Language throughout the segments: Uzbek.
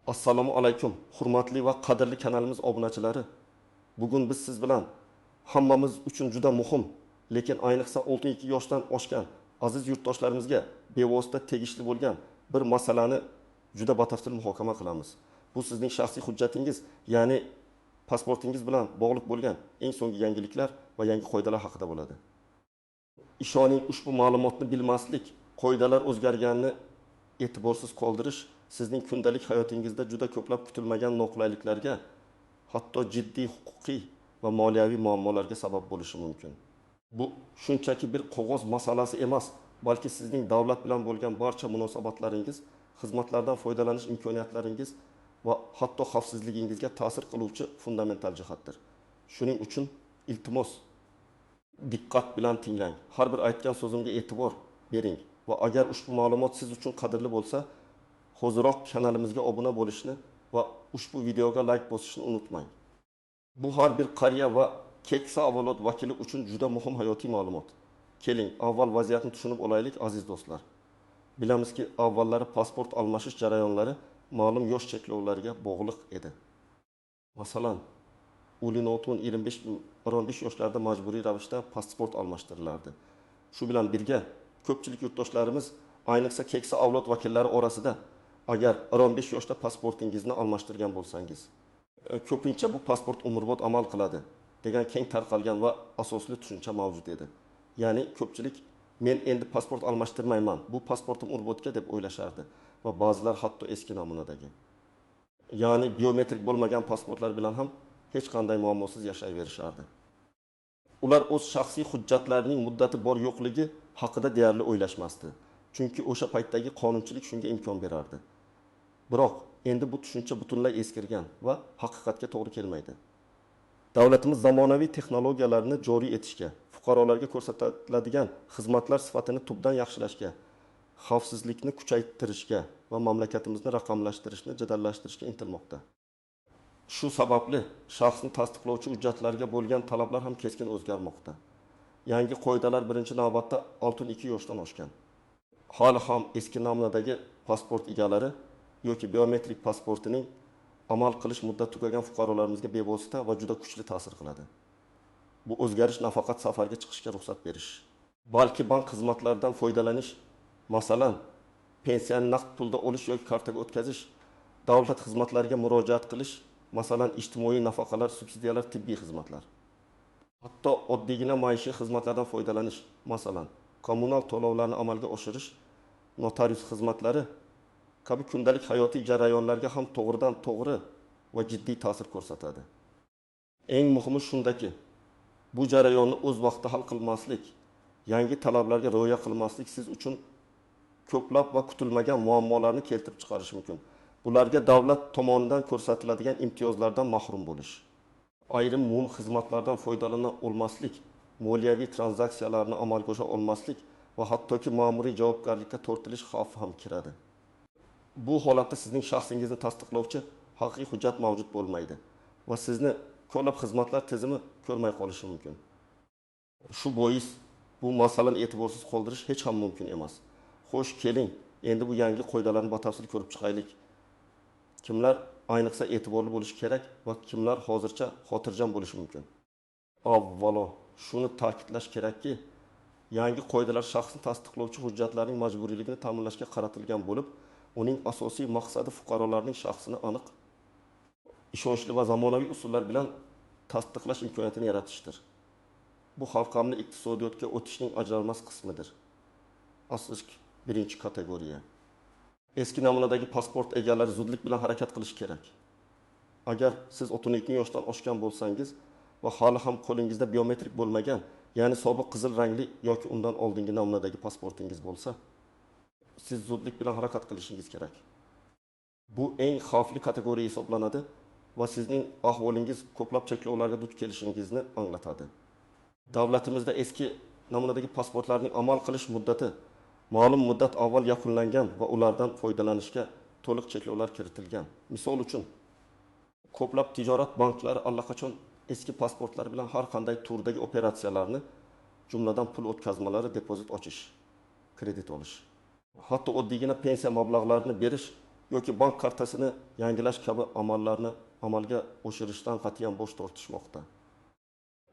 Assalomu alaykum, hurmatli va qadrli kanalimiz obunachilari. Bugun biz siz bilan hammamiz uchun juda muhim, lekin ayniqsa 62 yoshdan oshgan aziz yurtdoshlarimizga bevosita tegishli bo'lgan bir masalani juda batafsil muhokama qilamiz. Bu sizning shaxsiy hujjatingiz, ya'ni pasportingiz bilan bog'liq bo'lgan eng so'nggi yangiliklar va yangi qoidalar haqida bo'ladi. Ishoning, ushbu ma'lumotni bilmaslik, qoidalar o'zgarganini e'tiborsiz qoldirish sizning kundalik hayotingizda juda ko'plab kutilmagan noqulayliklarga, hatto jiddiy huquqiy va moliyaviy muammolarga sabab bo'lishi mumkin. Bu shunchaki bir qog'oz masalasi emas, balki sizning davlat bilan bo'lgan barcha munosabatlaringiz, xizmatlardan foydalanish imkoniyatlaringiz va hatto xavfsizligingizga ta'sir qiluvchi fundamental jihatdir. Shuning uchun iltimos, diqqat bilan tinglang. Har bir aytgan so'zimga e'tibor bering va agar ushbu ma'lumot siz uchun qadrli bo'lsa, hoziroq kanalimizga obuna bo'lishni va ushbu videoga like bosishni unutmang. Bu har bir qariya va keksa avlod vakili uchun juda muhim hayotiy ma'lumot. Keling, avval vaziyatni tushunib olaylik, aziz do'stlar. Bilamizki, avvallari pasport almashish jarayonlari ma'lum yosh cheklovlariga bog'liq edi. Masalan, 16-25 yoshlarda majburiy ravishda pasport almashtirilardi. Shu bilan birga ko'pchilik yurtdoshlarimiz, ayniqsa keksa avlod vakillari orasida, agar 15 yoshda pasportingizni almashtirgan bo'lsangiz, ko'pincha bu pasport umrbod amal qiladi degan keng tarqalgan va asosli tushuncha mavjud edi. Ya'ni ko'pchilik men endi pasport almashtirmayman, bu pasportim umrbodga deb o'ylashardi va ba'zilar hatto eski namunadagi, ya'ni biometrik bo'lmagan pasportlar bilan ham hech qanday muammosiz yashayverishardi. Ular o'z shaxsiy hujjatlarining muddati bor yo'qligi haqida deyarli o'ylashmasdi. Chunki o'sha paytdagi qonunchilik shunga imkon berardi. Biroq endi bu tushuncha butunlay eskirgan va haqiqatga to'g'ri kelmaydi. Davlatimiz zamonaviy texnologiyalarni joriy etishga, fuqarolarga ko'rsatiladigan xizmatlar sifatini tubdan yaxshilashga, xavfsizlikni kuchaytirishga va mamlakatimizni raqamlashtirishni jadallashtirishga intilmoqda. Shu sababli shaxsni tasdiqlovchi hujjatlarga bo'lgan talablar ham keskin o'zgarmoqda. Yangi qoidalar birinchi navbatda 62 yoshdan oshgan, hali ham eski namunadagi pasport egalari yoki biometrik pasportining amal qilish muddati tugagan fuqarolarimizga bevosita va juda kuchli ta'sir qiladi. Bu o'zgarish nafaqat safarga chiqishga ruxsat berish, balki bank xizmatlaridan foydalanish, masalan, pensiyani naqd pulda olish yoki kartaga o'tkazish, davlat xizmatlariga murojaat qilish, masalan, ijtimoiy nafaqalar, subsidiyalar, tibbiy xizmatlar. Hatto oddiygina maishiy xizmatlardan foydalanish, masalan, kommunal to'lovlarni amalga oshirish, notarius xizmatlari kabi kundalik hayotiy jarayonlarga ham to'g'ridan to'g'ri va jiddiy ta'sir ko'rsatadi. Eng muhimi shundaki, bu jarayonni o'z vaqtida hal qilmaslik, yangi talablarga rioya qilmaslik siz uchun ko'plab va kutilmagan muammolarni keltirib chiqarishi mumkin. Bularga davlat tomonidan ko'rsatiladigan imtiyozlardan mahrum bo'lish, ayrim muhim xizmatlardan foydalana olmaslik, moliyaviy tranzaksiyalarni amalga oshira olmaslik va hattoki ma'muriy javobgarlikka tortilish xavfi ham kiradi. Bu holatda sizning shaxsingizni tasdiqlovchi haqiqiy hujjat mavjud bo'lmaydi va sizni ko'plab xizmatlar tizimi ko'rmay qolishi mumkin. Shu bois bu masalani e'tiborsiz qoldirish hech ham mumkin emas. Xo'sh, keling, endi bu yangi qoidalarni batafsil ko'rib chiqaylik. Kimlar ayniqsa e'tiborli bo'lishi kerak va kimlar hozircha xotirjam bo'lishi mumkin? Avvalo shuni ta'kidlash kerakki, yangi qoidalar shaxsni tasdiqlovchi hujjatlarning majburiyligini ta'minlashga qaratilgan bo'lib, uning asosiy maqsadi fuqarolarning shaxsini aniq, ishonchli va zamonaviy usullar bilan tasdiqlash imkoniyatini yaratishdir. Bu halqamli iqtisodiyotga o'tishning ajralmas qismidir. Asl birinchi kategoriya. Eski namunadagi pasport egalari zudlik bilan harakat qilish kerak. Agar siz 32 yoshdan oshgan bo'lsangiz va hali ham qo'lingizda biometrik bo'lmagan, ya'ni sobiq qizil rangli yoki undan oldingi namunadagi pasportingiz bo'lsa, siz zudlik bilan harakat qilishingiz kerak. Bu eng xavfli kategoriya hisoblanadi va sizning ahvolingiz ko'plab cheklovlarga duch kelishingizni anglatadi. Davlatimizda eski namunadagi pasportlarning amal qilish muddati ma'lum muddat avval yakunlangan va ulardan foydalanishga to'liq cheklovlar kiritilgan. Misol uchun, ko'plab tijorat banklari allaqachon eski pasportlar bilan har qanday turdagi operatsiyalarni, jumladan pul o'tkazmalari, depozit ochish, kredit olish, hatto oddiygina pensiya mablag'larini berish yoki bank kartasini yangilash kabi amallarni amalga oshirishdan qat'iyan bosh tortishmoqda.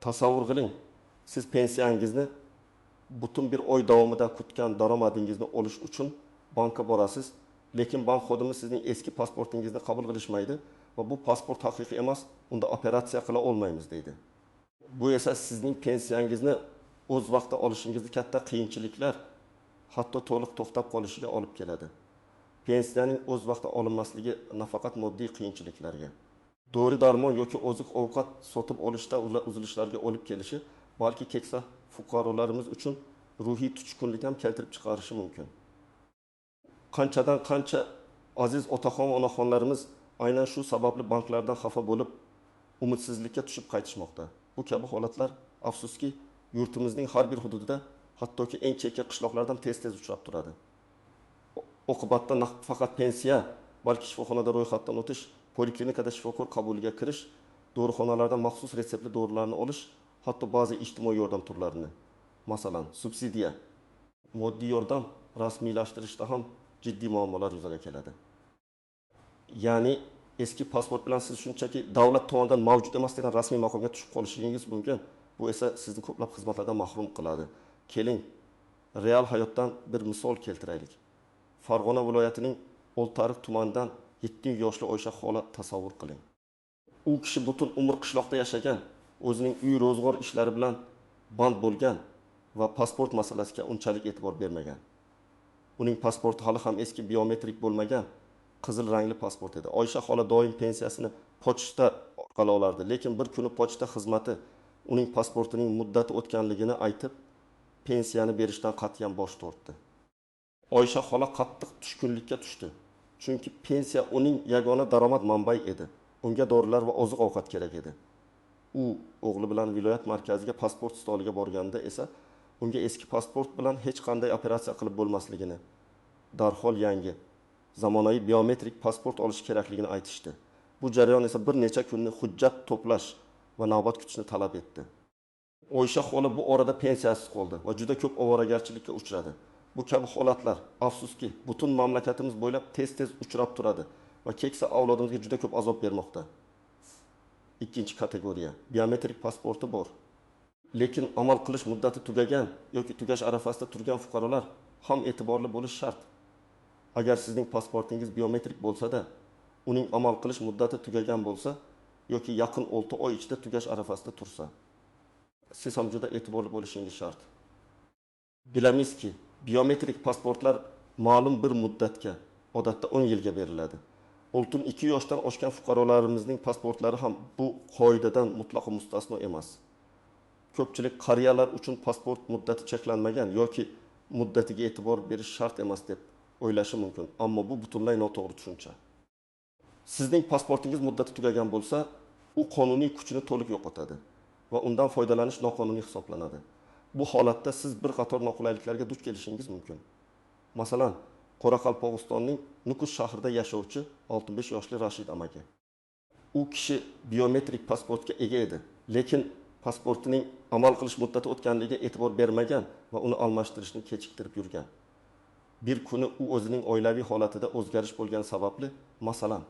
Tasavvur qiling, siz pensiyangizni butun bir oy davomida kutgan daromadingizni olish uchun bankka borasiz, lekin bank xodimi sizning eski pasportingizni qabul qilishmaydi va bu pasport haqiqiy emas, unda operatsiya qila olmaymiz deydi. Bu esa sizning pensiyangizni o'z vaqtida olishingizni katta qiyinchiliklar, hatto to'liq to'xtab qolishiga olib keladi. Pensiyaning o'z vaqtida olinmasligi nafaqat moddiy qiyinchiliklarga, dori darmon yoki oziq-ovqat sotib olishda uzilishlarga olib kelishi, balki keksa fuqarolarimiz uchun ruhiy tushkunlik ham keltirib chiqarishi mumkin. Qanchadan qancha aziz otaxon va onaxonlarimiz aynan shu sababli banklardan xafa bo'lib, umidsizlikka tushib qaytishmoqda. Bu kabi holatlar afsuski yurtimizning har bir hududida, hattoki eng chekka qishloqlardan tez-tez uchrab turadi. Oqibatda nafaqat pensiya, balki shifoxonada ro'yxatdan o'tish, poliklinikada shifokor qabuliga kirish, dorixonalardan maxsus retseptli dorilarni olish, hatto ba'zi ijtimoiy yordam turlarini, masalan, subsidiya, moddiy yordam rasmiylashtirishda ham jiddiy muammolar yuzaga keladi. Ya'ni eski pasport bilan siz shunchaki davlat tomonidan mavjud emas degan rasmiy maqomga tushib qolishingiz mumkin. Bu esa sizni ko'plab xizmatlardan mahrum qiladi. Keling, real hayotdan bir misol keltiraylik. Farg'ona viloyatining Oltiariq tumanidan 7 yoshli Oysha xola tasavvur qiling. U kishi butun umr qishloqda yashagan, o'zining uy ro'zg'or ishlari bilan band bo'lgan va pasport masalasiga unchalik e'tibor bermagan. Uning pasporti hali ham eski biometrik bo'lmagan, qizil rangli pasport edi. Oysha xola doim pensiyasini pochta orqali olardi, lekin bir kuni pochta xizmati uning pasportining muddati o'tganligini aytib, pensiyani berishdan qat'iyan bosh tortdi. Oysha xola qattiq tushkunlikka tushdi. Chunki pensiya uning yagona daromad manbai edi. Unga dorilar va oziq-ovqat kerak edi. U o'g'li bilan viloyat markaziga pasport stoliga borganda esa unga eski pasport bilan hech qanday operatsiya qilib bo'lmasligini, darhol yangi zamonaviy biometrik pasport olish kerakligini aytishdi. Bu jarayon esa bir necha kunni hujjat to'plash va navbat kutishni talab etdi. Oysha xola bu orada pensiyasiz qoldi va juda ko'p ovoragarchilikka uchradi. Bu kabi holatlar afsuski butun mamlakatimiz bo'ylab tez-tez uchrab turadi va keksa avlodimizga juda ko'p azob bermoqda. Ikkinchi kategoriya biometrik pasporti bor, lekin amal qilish muddati tugagan yoki tugash arafasida turgan fuqarolar ham e'tiborli bo'lish shart. Agar sizning pasportingiz biometrik bo'lsa-da, uning amal qilish muddati tugagan bo'lsa yoki yaqin 6 oy ichida tugash arafasida tursa, siz ham juda e'tiborli bo'lishingiz shart. Bilamizki, biometrik pasportlar ma'lum bir muddatga, odatda 10 yilga beriladi. 62 yoshdan oshgan fuqarolarimizning pasportlari ham bu qoidadan mutlaqo mustasno emas. Ko'pchilik qariyalar uchun pasport muddati cheklanmagan yoki muddatiga e'tibor berish shart emas deb o'ylashi mumkin, ammo bu butunlay noto'g'ri tushuncha. Sizning pasportingiz muddati tugagan bo'lsa, u qonuniy kuchini to'liq yo'qotadi va undan foydalanish noqonuniy hisoblanadi. Bu holatda siz bir qator noqulayliklarga duch kelishingiz mumkin. Masalan, Qoraqalpog'istonning Nukus shahrida yashovchi 65 yoshli Rashid amaki. U kishi biometrik pasportga ega edi, lekin pasportining amal qilish muddati o'tganligiga e'tibor bermagan va uni almashtirishni kechiktirib yurgan. Bir kuni u o'zining oilaviy holatida o'zgarish bo'lgani sababli, masalan,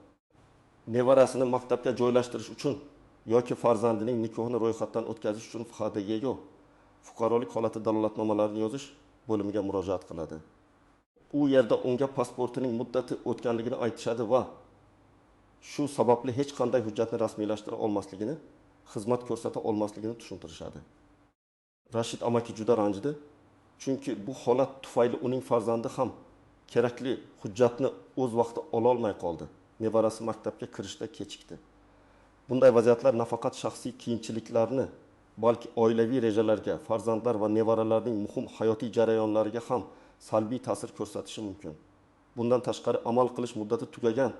nevarasini maktabga joylashtirish uchun yoki farzandining nikohini ro'yxatdan o'tkazish uchun FHDGga fuqarolik holati dalolatnomalarini yozish bo'limiga murojaat qiladi. U yerda unga pasportining muddati o'tganligini aytishadi va shu sababli hech qanday hujjatni rasmiylashtira olmasligini, xizmat ko'rsata olmasligini tushuntirishadi. Rashid amaki juda ranjidi, chunki bu holat tufayli uning farzandi ham kerakli hujjatni o'z vaqtida ola olmay qoldi. Nevarasi maktabga kirishda kechikdi. Bunday vaziyatlar nafaqat shaxsiy qiyinchiliklarni, balki oilaviy rejalarga, farzandlar va nevaralarning muhim hayotiy jarayonlariga ham salbiy ta'sir ko'rsatishi mumkin. Bundan tashqari amal qilish muddati tugagan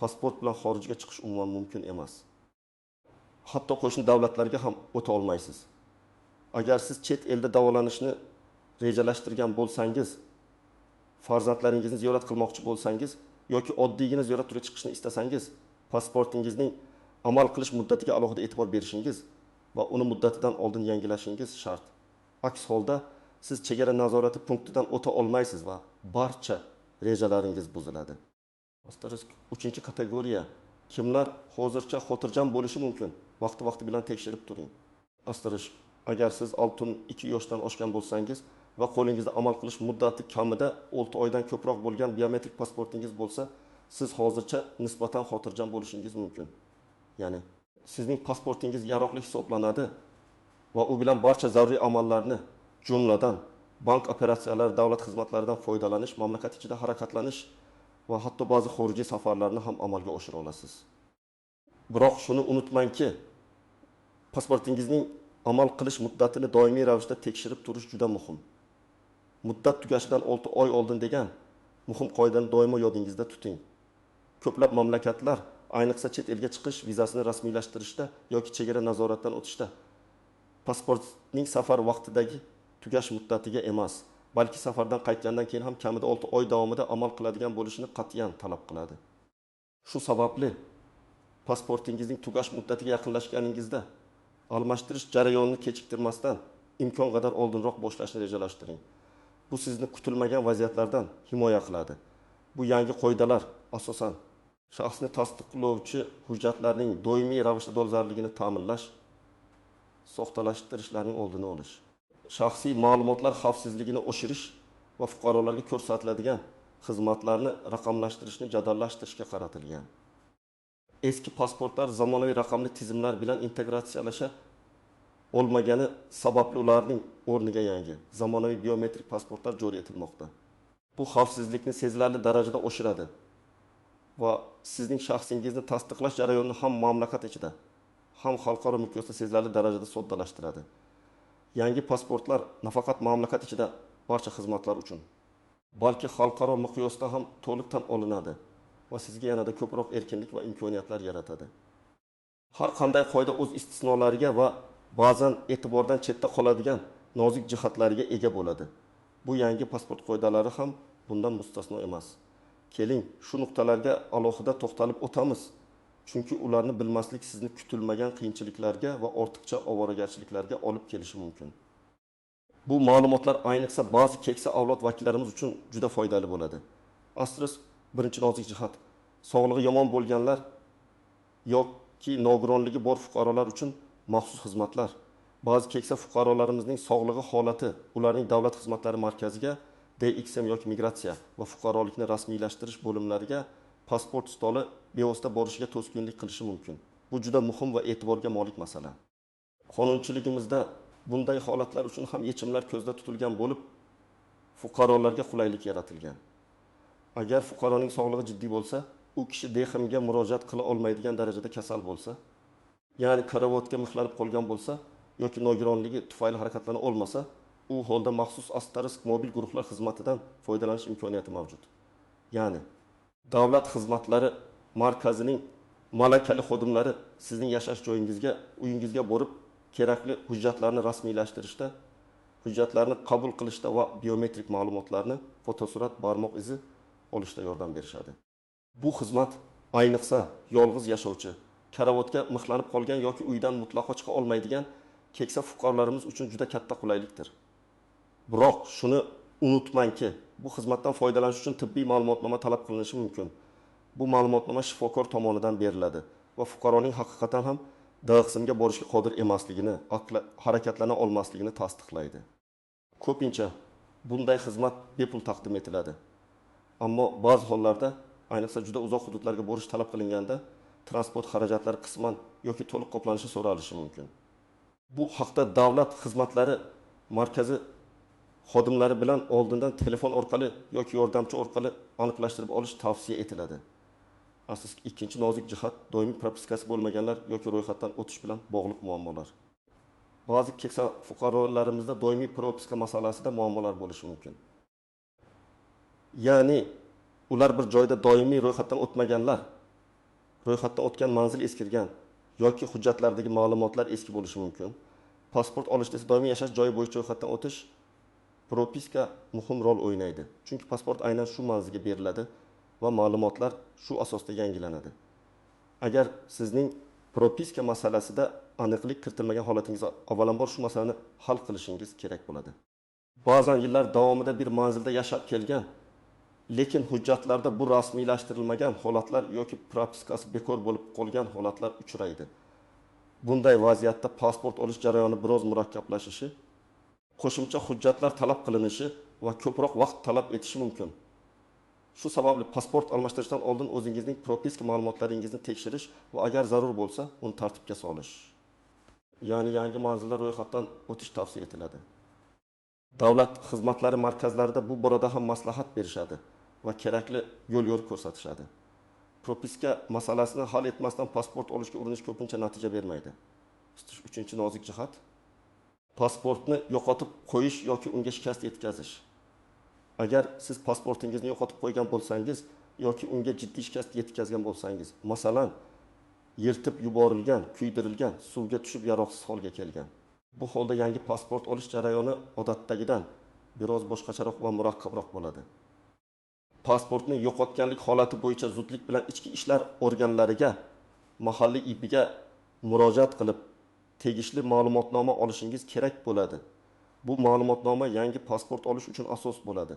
pasport bilan xorijga chiqish umuman mumkin emas. Hatto qo'shni davlatlarga ham o'ta olmaysiz. Agar siz chet elda davolanishni rejalashtirgan bo'lsangiz, farzandlaringizni ziyorat qilmoqchi bo'lsangiz yoki oddiygina ziyorat turiga chiqishni istasangiz, pasportingizning amal qilish muddatiga alohida e'tibor berishingiz va uni muddatidan oldin yangilashingiz shart. Aks holda siz chegara nazorati punktidan o'ta olmaysiz va barcha rejalaringiz buziladi. Asterisk uchinchi kategoriya. Kimlar hozircha xotirjam bo'lishi mumkin? Vaqti-vaqti bilan tekshirib turing. Asterisk agar siz 62 yoshdan oshgan bo'lsangiz va qo'lingizda amal qilish muddati kamida 6 oydan ko'proq bo'lgan biometrik pasportingiz bo'lsa, siz hozircha nisbatan xotirjam bo'lishingiz mumkin. Ya'ni sizning pasportingiz yaroqli hisoblanadi va u bilan barcha zaruriy amallarni, jumladan bank operatsiyalari, davlat xizmatlaridan foydalanish, mamlakat ichida harakatlanish va hatto ba'zi xorijiy safarlarni ham amalga oshira olasiz. Biroq shuni unutmangki, pasportingizning amal qilish muddatini doimiy ravishda tekshirib turish juda muhim. Muddat tugashidan 6 oy oldin degan muhim qoidani doimo yodingizda tuting. Ko'plab mamlakatlar, ayniqsa chet elga chiqish vizasini rasmiylashtirishda yoki chegara nazoratidan o'tishda pasportning safar vaqtidagi tugash muddatiga emas, balki safardan qaytgandan keyin ham kamida 6 oy davomida amal qiladigan bo'lishini qat'iyan talab qiladi. Shu sababli pasportingizning tugash muddatiga yaqinlashganingizda almashtirish jarayonini kechiktirmasdan imkon qadar oldinroq boshlashni rejalashtiring. Bu sizni kutilmagan vaziyatlardan himoya qiladi. Bu yangi qoidalar asosan shaxsni tasdiqlovchi hujjatlarning doimiy ravishda dolzarbligini ta'minlash, soxtalashtirishlarning oldini olish, shaxsiy ma'lumotlar xavfsizligini oshirish va fuqarolarga ko'rsatiladigan xizmatlarni raqamlashtirishni jadallashtirishga qaratilgan. Eski pasportlar zamonaviy raqamli tizimlar bilan integratsiyalasha olmagani sababli ularning o'rniga yangi zamonaviy biometrik pasportlar joriy etilmoqda. Bu xavfsizlikni sezilarli darajada oshiradi va sizning shaxsingizni tasdiqlash jarayonini ham mamlakat ichida, ham xalqaro miqyosda sezilarli darajada soddalashtiradi. Yangi pasportlar nafaqat mamlakat ichida barcha xizmatlar uchun, balki xalqaro miqyosda ham to'liq tan olinadi va sizga yanada ko'proq erkinlik va imkoniyatlar yaratadi. Har qanday qoida o'z istisnolariga va ba'zan e'tibordan chetda qoladigan nozik jihatlariga ega bo'ladi. Bu yangi pasport qoidalari ham bundan mustasno emas. Keling, shu nuqtalarga alohida to'xtalib o'tamiz. Chunki ularni bilmaslik sizni kutilmagan qiyinchiliklarga va ortiqcha ovoragarchiliklarga olib kelishi mumkin. Bu ma'lumotlar ayniqsa ba'zi keksa avlod vakillarimiz uchun juda foydali bo'ladi. Asterisk birinchi nozik jihat. Sog'lig'i yomon bo'lganlar yoki nogironligi bor fuqarolar uchun maxsus xizmatlar. Ba'zi keksa fuqarolarimizning sog'lig'i holati ularning davlat xizmatlari markaziga, DXM yoki migratsiya va fuqarolikni rasmiylashtirish bo'limlariga pasport stoli bevosita borishiga to'sqinlik qilishi mumkin. Bu juda muhim va e'tiborga molik masala. Qonunchiligimizda bunday holatlar uchun ham yechimlar ko'zda tutilgan bo'lib, fuqarolarga qulaylik yaratilgan. Agar fuqaroning sog'lig'i jiddiy bo'lsa, u kishi DXMga murojaat qila olmaydigan darajada kasal bo'lsa, ya'ni karavotga mixlanib qolgan bo'lsa yoki nogironligi tufayli harakatlana olmasa, u holda maxsus asterisk mobil guruhlar xizmatidan foydalanish imkoniyati mavjud. Ya'ni davlat xizmatlari markazining malakali xodimlari sizning yashash joyingizga, uyingizga borib kerakli hujjatlarni rasmiylashtirishda, hujjatlarni qabul qilishda va biometrik ma'lumotlarni fotosurat, barmoq izi olishda yordam berishadi. Bu xizmat ayniqsa yolg'iz yashovchi, karavotga mixlanib qolgan yoki uydan mutlaqo chiqa olmaydigan keksa fuqarolarimiz uchun juda katta qulaylikdir. Biroq shuni unutmangki, bu xizmatdan foydalanish uchun tibbiy ma'lumotnoma talab qilinishi mumkin. Bu ma'lumotnoma shifokor tomonidan beriladi va fuqaroning haqiqatan ham DXMga borishga qodir emasligini, harakatlana olmasligini tasdiqlaydi. Ko'pincha bunday xizmat bepul taqdim etiladi. Ammo ba'zi hollarda, ayniqsa juda uzoq hududlarga borish talab qilinganda, transport xarajatlari qisman yoki to'liq qoplanishi so'ralishi mumkin. Bu haqda davlat xizmatlari markazi xodimlari bilan oldindan telefon orqali yoki yordamchi orqali aniqlashtirib olish tavsiya etiladi. Asosiy ikkinchi nozik jihat doimiy propiskasi bo'lmaganlar yoki ro'yxatdan o'tish bilan bog'liq muammolar. Ba'zi keksa fuqarolarimizda doimiy propiska masalasida muammolar bo'lishi mumkin. Ya'ni ular bir joyda doimiy ro'yxatdan o'tmaganlar, ro'yxatdan o'tgan manzil eskirgan yoki hujjatlardagi ma'lumotlar eski bo'lishi mumkin. Pasport olishda esa doimiy yashash joyi bo'yicha ro'yxatdan o'tish propiska muhim rol o'ynaydi. Chunki pasport aynan shu manzilga beriladi va ma'lumotlar shu asosda yangilanadi. Agar sizning propiska masalasida aniqlik kiritilmagan holatingizda avvalambor shu masalani hal qilishingiz kerak bo'ladi. Ba'zan yillar davomida bir manzilda yashab kelgan Lekin hujjatlarda bu rasmiylashtirilmagan holatlar yoki propiskasi bekor bo'lib qolgan holatlar uchraydi. Bunday vaziyatda pasport olish jarayoni biroz murakkablashishi, qo'shimcha hujjatlar talab qilinishi va ko'proq vaqt talab etishi mumkin. Shu sababli pasport almashtirishdan oldin o'zingizning propiska ma'lumotlaringizni tekshirish va agar zarur bo'lsa, uni tartibga solish, ya'ni yangi manzilda ro'yxatdan o'tish tavsiya etiladi. Davlat xizmatlari markazlarida bu borada ham maslahat berishadi va kerakli yo'l-yo'riq ko'rsatishadi. Propiska masalasini hal etmasdan pasport olishga urinish ko'pincha natija bermaydi. Uchinchi nozik jihat: pasportni yo'qotib qo'yish yoki unga shikast yetkazish. Agar siz pasportingizni yo'qotib qo'ygan bo'lsangiz yoki unga jiddiy shikast yetkazgan bo'lsangiz, masalan, yirtib yuborilgan, kuydirilgan, suvga tushib yaroqsiz holga kelgan. Bu holda yangi pasport olish jarayoni odatdagidan biroz boshqacharoq va murakkabroq bo'ladi. Pasportni yo'qotganlik holati bo'yicha zudlik bilan ichki ishlar organlariga, mahalliy IPga murojaat qilib, tegishli ma'lumotnoma olishingiz kerak bo'ladi. Bu ma'lumotnoma yangi pasport olish uchun asos bo'ladi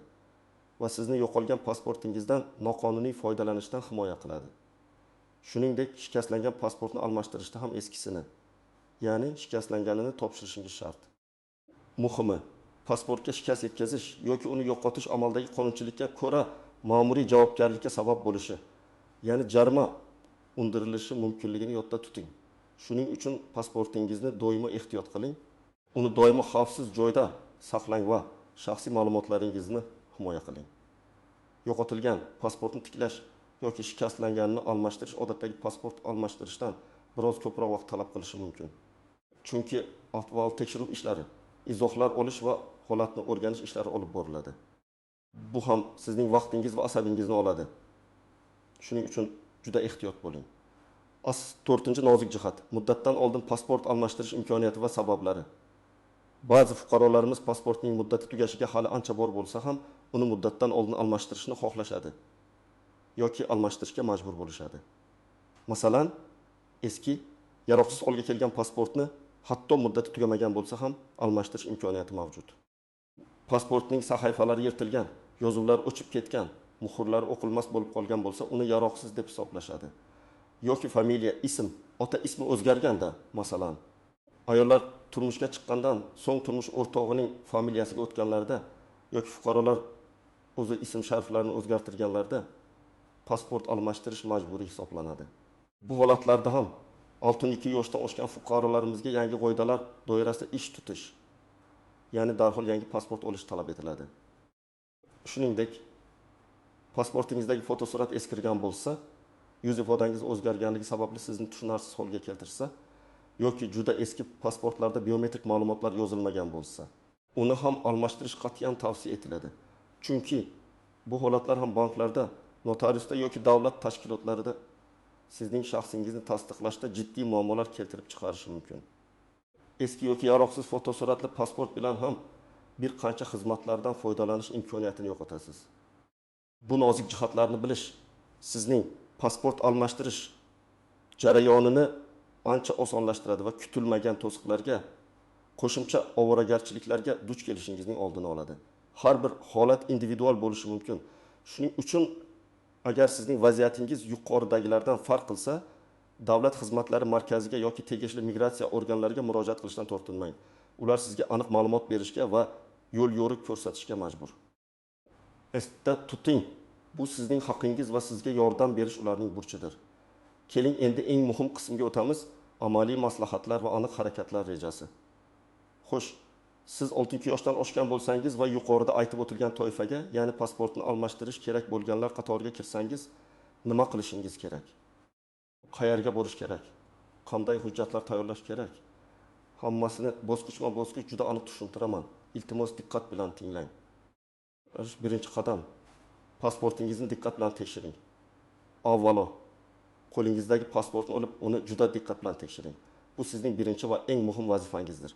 va sizni yo'qolgan pasportingizdan noqonuniy foydalanishdan himoya qiladi. Shuningdek, shikastlangan pasportni almashtirishda ham eskisini, ya'ni shikastlanganini topshirishingiz shart. Muhimi, pasportga shikast yetkazish yoki uni yo'qotish amaldagi qonunchilikka ko'ra ma'muriy javobgarlikka sabab bo'lishi, ya'ni jarima undirilishi mumkinligini yodda tuting. Shuning uchun pasportingizni doimo ehtiyot qiling, uni doimo xavfsiz joyda saqlang va shaxsiy ma'lumotlaringizni himoya qiling. Yo'qotilgan pasportni tiklash yoki shikastlanganini almashtirish odatdagi pasport almashtirishdan biroz ko'proq vaqt talab qilishi mumkin. Chunki avval tekshiruv ishlari, izohlar olish va holatni o'rganish ishlari olib boriladi. Bu ham sizning vaqtingiz va asabingizni oladi. Shuning uchun juda ehtiyot bo'ling. To'rtinchi nozik jihat: muddatdan oldin pasport almashtirish imkoniyati va sabablari. Ba'zi fuqarolarimiz pasportning muddati tugashiga hali ancha bor bo'lsa ham, uni muddatdan oldin almashtirishni xohlashadi yoki almashtirishga majbur bo'lishadi. Masalan, eski yaroqsiz holga kelgan pasportni hatto muddati tugamagan bo'lsa ham almashtirish imkoniyati mavjud. Pasportning sahifalari yirtilgan, yozuvlar o'chib ketgan, muhrlari o'qilmas bo'lib qolgan bo'lsa, uni yaroqsiz deb hisoblashadi. Yoki familiya, ism, ota ismi o'zgarganda, masalan, ayollar turmushga chiqqandan so'ng turmush o'rtog'ining familiyasiga o'tganlarida yoki fuqarolar o'zi ism shariflarini o'zgartirganlarida pasport almashtirish majburiy hisoblanadi. Bu holatlarda ham 62 yoshdan oshgan fuqarolarimizga yangi qoidalar doirasida ish tutish, ya'ni darhol yangi pasport olish talab etiladi. Shuningdek, pasportingizdagi fotosurat eskirgan bo'lsa, yuz ifodangiz o'zgarganligi sababli sizni tushunarsiz holga keltirsa yoki juda eski pasportlarda biometrik ma'lumotlar yozilmagan bo'lsa, uni ham almashtirish qat'iyan tavsiya etiladi. Chunki bu holatlar ham banklarda, notariusda yoki davlat tashkilotlarida sizning shaxsingizni tasdiqlashda jiddiy muammolar keltirib chiqarishi mumkin. Eski yoki yaroqsiz fotosuratli pasport bilan ham bir qancha xizmatlardan foydalanish imkoniyatini yo'qotasiz. Bu nozik jihatlarni bilish sizning pasport almashtirish jarayonini ancha osonlashtiradi va kutilmagan to'siqlarga, qo'shimcha ovoragarchiliklarga duch kelishingizning oldini oladi. Har bir holat individual bo'lishi mumkin. Shuning uchun agar sizning vaziyatingiz yuqoridagilardan farq qilsa, davlat xizmatlari markaziga yoki tegishli migratsiya organlariga murojaat qilishdan tortinmang. Ular sizga aniq ma'lumot berishga va yo'l-yo'riq ko'rsatishga majbur. Esda tuting, bu sizning haqingiz va sizga yordam berish ularning burchidir. Keling, endi eng muhim qismga o'tamiz: amaliy maslahatlar va aniq harakatlar rejasi. Xo'sh, siz 62 yoshdan oshgan bo'lsangiz va yuqorida aytib o'tilgan toifaga, ya'ni pasportni almashtirish kerak bo'lganlar qatoriga kirsangiz, nima qilishingiz kerak? Qayerga borish kerak? Qanday hujjatlar tayyorlash kerak? Hammasini bosqichma-bosqich juda aniq tushuntiraman. Iltimos diqqat bilan tinglang. Birinchi qadam: pasportingizni diqqat bilan tekshiring. Avvalo, qo'lingizdagi pasportni olib, uni juda diqqat bilan tekshiring. Bu sizning birinchi va eng muhim vazifangizdir.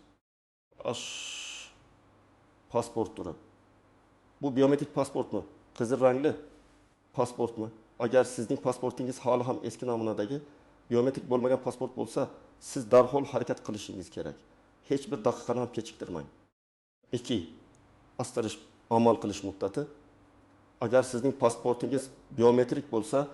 Pasport turi. Bu biometrik pasportmi? Qizil rangli pasportmi? Agar sizning pasportingiz hali ham eski namunadagi biometrik bo'lmagan pasport bo'lsa, siz darhol harakat qilishingiz kerak. Hech bir daqiqani ham kechiktirmang. 2. Astarish amal qilish muddati. Agar sizning pasportingiz biometrik bo'lsa,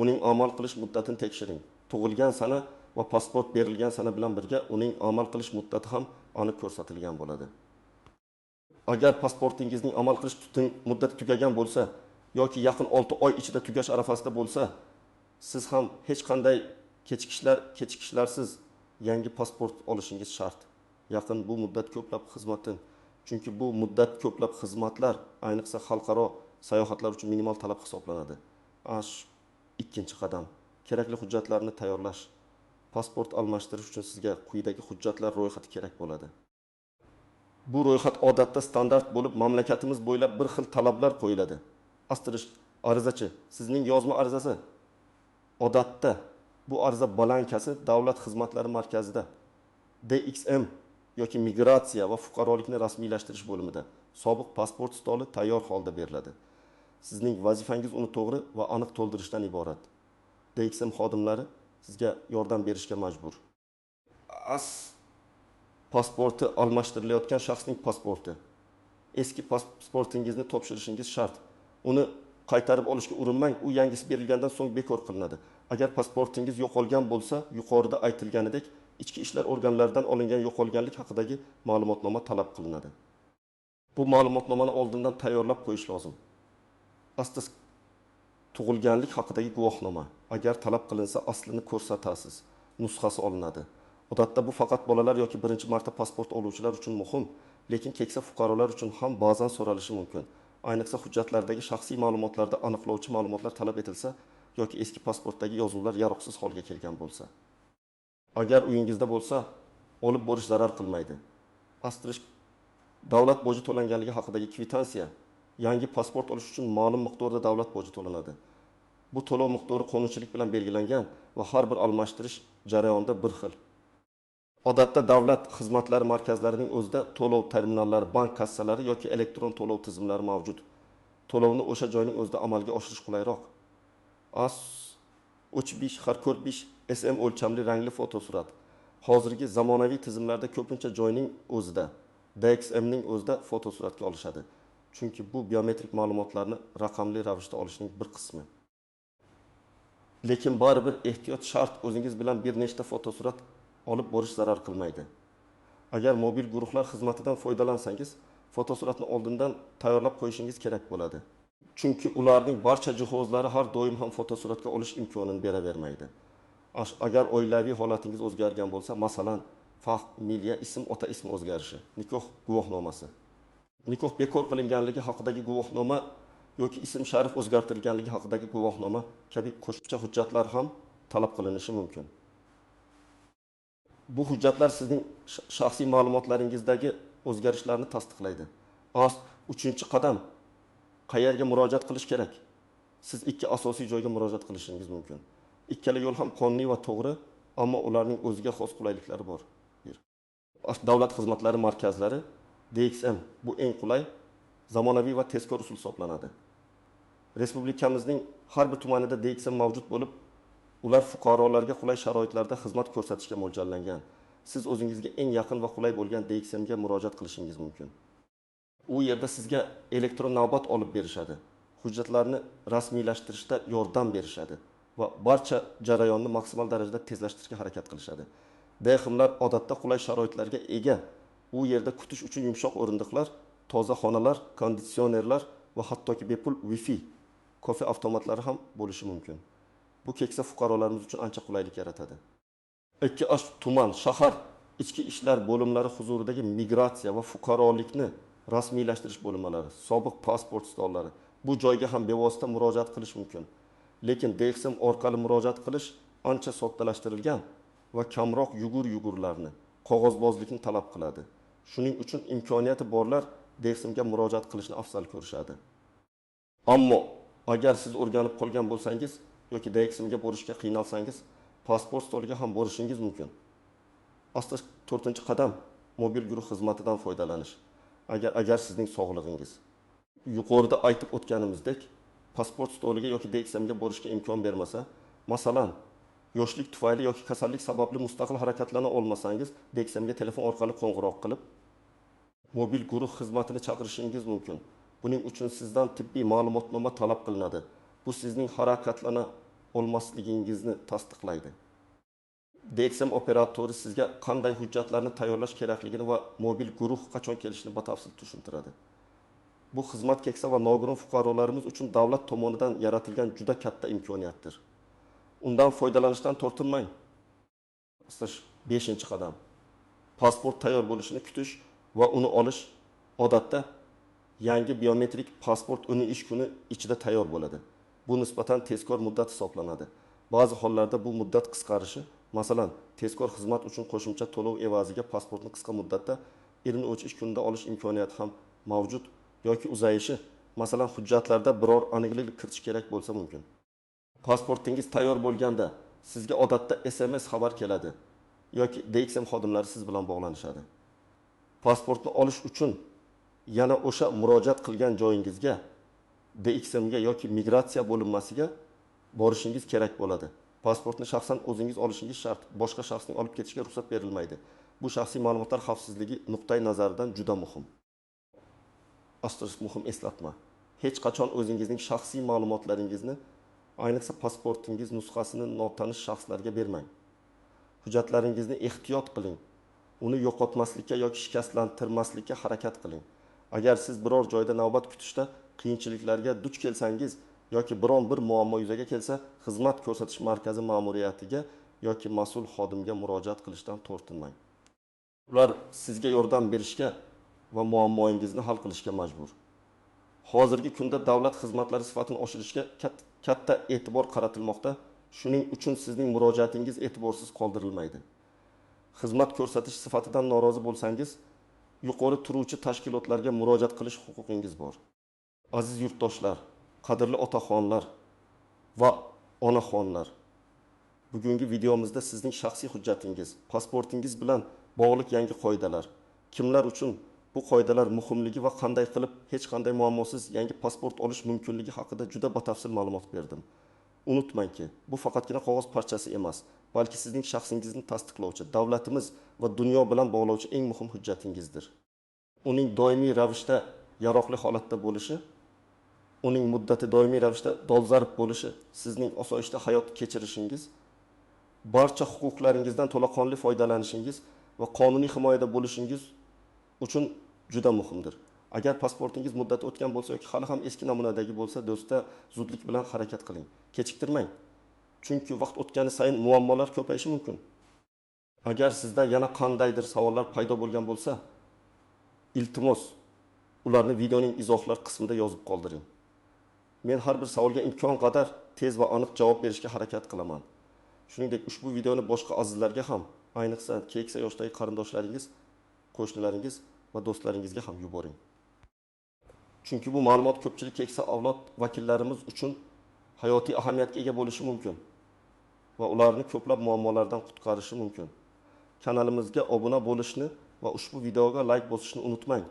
uning amal qilish muddatini tekshiring. Tug'ilgan sana va pasport berilgan sana bilan birga uning amal qilish muddati ham aniq ko'rsatilgan bo'ladi. Agar pasportingizning amal qilish muddati tugagan bo'lsa yoki yaqin 6 oy ichida tugash arafasida bo'lsa, siz ham hech qanday kechikishlarsiz yangi pasport olishingiz shart. Yaqin bu muddat ko'plab xizmatdan, chunki bu muddat ko'plab xizmatlar, ayniqsa xalqaro sayohatlar uchun minimal talab hisoblanadi. Ikkinchi qadam, kerakli hujjatlarni tayyorlash. Pasport almashtirish uchun sizga quyidagi hujjatlar ro'yxati kerak bo'ladi. Bu ro'yxat odatda standart bo'lib, mamlakatimiz bo'ylab bir xil talablar qo'yiladi. Astirish arizachi, sizning yozma arizasi. Odatda bu ariza blankasi Davlat xizmatlari markazida, DXM yoki migratsiya va fuqarolikni rasmiylashtirish bo'limida sobiq pasport stoli tayyor holda beriladi. Sizning vazifangiz uni to'g'ri va aniq to'ldirishdan iborat. DXM xodimlari sizga yordam berishga majbur. Pasporti almashtirilayotgan shaxsning pasporti. Eski pasportingizni topshirishingiz shart. Uni qaytarib olishga urinmang, u yangisi berilgandan so'ng bekor qilinadi. Agar pasportingiz yo'qolgan bo'lsa, yuqorida aytilganidek, ichki ishlar organlaridan olingan yo'qolganlik haqidagi ma'lumotnoma talab qilinadi. Bu ma'lumotnomani oldindan tayyorlab qo'yish lozim. Astas tug'ilganlik haqidagi guvohnoma. Agar talab qilinsa, aslini ko'rsatasiz, nusxasi olinadi. Odatda bu faqat bolalar yoki birinchi marta pasport oluvchilar uchun muhim, lekin keksa fuqarolar uchun ham ba'zan so'ralishi mumkin. Ayniqsa hujjatlardagi shaxsiy ma'lumotlarda aniqlovchi ma'lumotlar talab etilsa yoki eski pasportdagi yozuvlar yaroqsiz holga kelgan bo'lsa. Agar uyingizda bo'lsa, olib borish zarar qilmaydi. Astirish davlat boji to'langanligi haqidagi kvitansiya. Yangi pasport olish uchun ma'lum miqdorda davlat boji to'lanadi. Bu to'lov miqdori qonunchilik bilan belgilangan va har bir almashtirish jarayonida bir xil. Odatda davlat xizmatlari markazlarining o'zida to'lov terminallari, bank kassalari yoki elektron to'lov tizimlari mavjud. To'lovni o'sha joyning o'zida amalga oshirish qulayroq. As 35 x 45 SM o'lchamli rangli fotosurat. Hozirgi zamonaviy tizimlarda ko'pincha joyning o'zida, DXMning o'zida fotosuratga olishadi. Chunki bu biometrik ma'lumotlarni raqamli ravishda olishning bir qismi. Lekin baribir ehtiyot shart, o'zingiz bilan bir nechta fotosurat olib borish zarar qilmaydi. Agar mobil guruhlar xizmatidan foydalansangiz, fotosuratni oldindan tayyorlab qo'yishingiz kerak bo'ladi. Chunki ularning barcha jihozlari har doim ham fotosuratga olish imkonini beravermaydi. Agar oilaviy holatingiz o'zgargan bo'lsa, masalan, familiya, ism, ota ismi o'zgarishi, nikoh guvohnomasi, nikoh bekor qilinganligi haqidagi guvohnoma yoki ism sharif o'zgartirilganligi haqidagi guvohnoma kabi qo'shimcha hujjatlar ham talab qilinishi mumkin. Bu hujjatlar sizning shaxsiy ma'lumotlaringizdagi o'zgarishlarni tasdiqlaydi. Uchinchi qadam, qayerga murojaat qilish kerak? Siz ikki asosiy joyga murojaat qilishingiz mumkin. Ikkala yo'l ham qonuniy va to'g'ri, ammo ularning o'ziga xos qulayliklari bor. Davlat xizmatlari markazlari DXM bu eng qulay, zamonaviy va tezkor usul hisoblanadi. Respublikamizning har bir tumanida DXM mavjud bo'lib, ular fuqarolarga qulay sharoitlarda xizmat ko'rsatishga mo'ljallangan. Siz o'zingizga eng yaqin va qulay bo'lgan DXMga murojaat qilishingiz mumkin. U yerda sizga elektron navbat olib berishadi, hujjatlarni rasmiylashtirishda yordam berishadi va barcha jarayonni maksimal darajada tezlashtirishga harakat qilishadi. DXMlar odatda qulay sharoitlarga ega. U yerda kutish uchun yumshoq o'rindiqlar, toza xonalar, konditsionerlar va hattoki bepul Wi-Fi, kofe avtomatlari ham bo'lishi mumkin. Bu keksa fuqarolarimiz uchun ancha qulaylik yaratadi. Ikki tuman, shahar ichki ishlar bo'limlari huzuridagi migratsiya va fuqarolikni rasmiylashtirish bo'linmalari, sobiq pasport stollari, bu joyga ham bevosita murojaat qilish mumkin. Lekin DXM orqali murojaat qilish ancha soddalashtirilgan va kamroq yugur-yugurlarni, qog'ozbozlikni talab qiladi. Shuning uchun imkoniyati borlar DXMga murojaat qilishni afzal ko'rishadi. Ammo agar siz o'rganib qolgan bo'lsangiz yoki DXMga borishga qiynalsangiz, pasport stoliga ham borishingiz mumkin. Aslida 4-qadam mobil guruh xizmatidan foydalanish. Agar sizning sog'lig'ingiz yuqorida aytib o'tganimizdek pasport stoliga yoki DXMga borishga imkon bermasa, masalan, yoshlik tufayli yoki kasallik sababli mustaqil harakatlana olmasangiz, DXMga telefon orqali qo'ng'iroq qilib, mobil guruh xizmatini chaqirishingiz mumkin. Buning uchun sizdan tibbiy ma'lumotnoma talab qilinadi. Bu sizning harakatlana olmasligingizni tasdiqlaydi. DXM operatori sizga qanday hujjatlarni tayyorlash kerakligini va mobil guruh qachon kelishini batafsil tushuntiradi. Bu xizmat keksa va nogiron fuqarolarimiz uchun davlat tomonidan yaratilgan juda katta imkoniyatdir. Undan foydalanishdan tortinmang. 5-qadam. Pasport tayyor bo'lishini kutish va uni olish. Odatda yangi biometrik pasport 10 ish kuni ichida tayyor bo'ladi. Bu nisbatan tezkor muddat hisoblanadi. Ba'zi hollarda bu muddat qisqarishi, masalan, tezkor xizmat uchun qo'shimcha to'lov evaziga pasportni qisqa muddatda 23 ish kunida olish imkoniyati ham mavjud yoki uzayishi, masalan, hujjatlarda biror aniqlik kiritish kerak bo'lsa mumkin. Pasportingiz tayyor bo'lganda sizga odatda SMS xabar keladi yoki DXM xodimlari siz bilan bog'lanishadi. Pasportni olish uchun yana o'sha murojaat qilgan joyingizga, DXMga yoki migratsiya bo'linmasiga borishingiz kerak bo'ladi. Pasportni shaxsan o'zingiz olishingiz shart, boshqa shaxsning olib ketishiga ruxsat berilmaydi. Bu shaxsiy ma'lumotlar xavfsizligi nuqtai nazaridan juda muhim. Asterisk muhim eslatma. Hech qachon o'zingizning shaxsiy ma'lumotlaringizni, ayniqsa pasportingiz nusxasini notanish shaxslarga bermang. Hujjatlaringizni ehtiyot qiling. Uni yo'qotmaslikka yoki shikastlantirmaslikka harakat qiling. Agar siz biror joyda navbat kutishda qiyinchiliklarga duch kelsangiz yoki biron bir muammo yuzaga kelsa, xizmat ko'rsatish markazi ma'muriyatiga yoki mas'ul xodimga murojaat qilishdan tortinmang. Ular sizga yordam berishga va muammoingizni hal qilishga majbur. Hozirgi kunda davlat xizmatlari sifatini oshirishga katta e'tibor qaratilmoqda. Shuning uchun sizning murojaatingiz e'tiborsiz qoldirilmaydi. Xizmat ko'rsatish sifatidan norozi bo'lsangiz, yuqori turuvchi tashkilotlarga murojaat qilish huquqingiz bor. Aziz yurtdoshlar, qadrli otaxonlar va onaxonlar, bugungi videomizda sizning shaxsiy hujjatingiz, pasportingiz bilan bog'liq yangi qoidalar, kimlar uchun bu qoidalar muhimligi va qanday qilib hech qanday muammosiz yangi pasport olish mumkinligi haqida juda batafsil ma'lumot berdim. Unutmangki, bu faqatgina qog'oz parchasi emas, balki sizning shaxsingizni tasdiqlovchi, davlatimiz va dunyo bilan bog'lovchi eng muhim hujjatingizdir. Uning doimiy ravishda yaroqli holatda bo'lishi, uning muddati doimiy ravishda dolzarb bo'lishi, sizning osoyishta hayot kechirishingiz, barcha huquqlaringizdan to'laqonli foydalanishingiz va qonuniy himoyada bo'lishingiz uchun juda muhimdir. Agar pasportingiz muddati o'tgan bo'lsa yoki hali ham eski namunadagi bo'lsa, do'stda zudlik bilan harakat qiling. Kechiktirmang. Chunki vaqt o'tgani sayin muammolar ko'payishi mumkin. Agar sizda yana qandaydir savollar paydo bo'lgan bo'lsa, iltimos ularni videoning izohlar qismida yozib qoldiring. Men har bir savolga imkon qadar tez va aniq javob berishga harakat qilaman. Shuningdek, ushbu videoni boshqa azizlarga ham, ayniqsa keksa yoshdagi qarindoshlaringiz, qo'shnilaringiz va do'stlaringizga ham yuboring. Chunki bu ma'lumot ko'pchilik keksa avlod vakillarimiz uchun hayotiy ahamiyatga ega bo'lishi mumkin va ularni ko'plab muammolardan qutqarishi mumkin. Kanalimizga obuna bo'lishni va ushbu videoga like bosishni unutmang.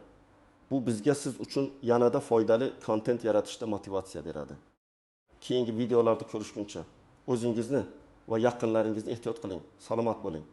Bu bizga siz uchun yanada foydali kontent yaratishda motivatsiya beradi. Keyingi videolarda ko'rishguncha o'zingizni va yaqinlaringizni ehtiyot qiling. Salomat bo'ling.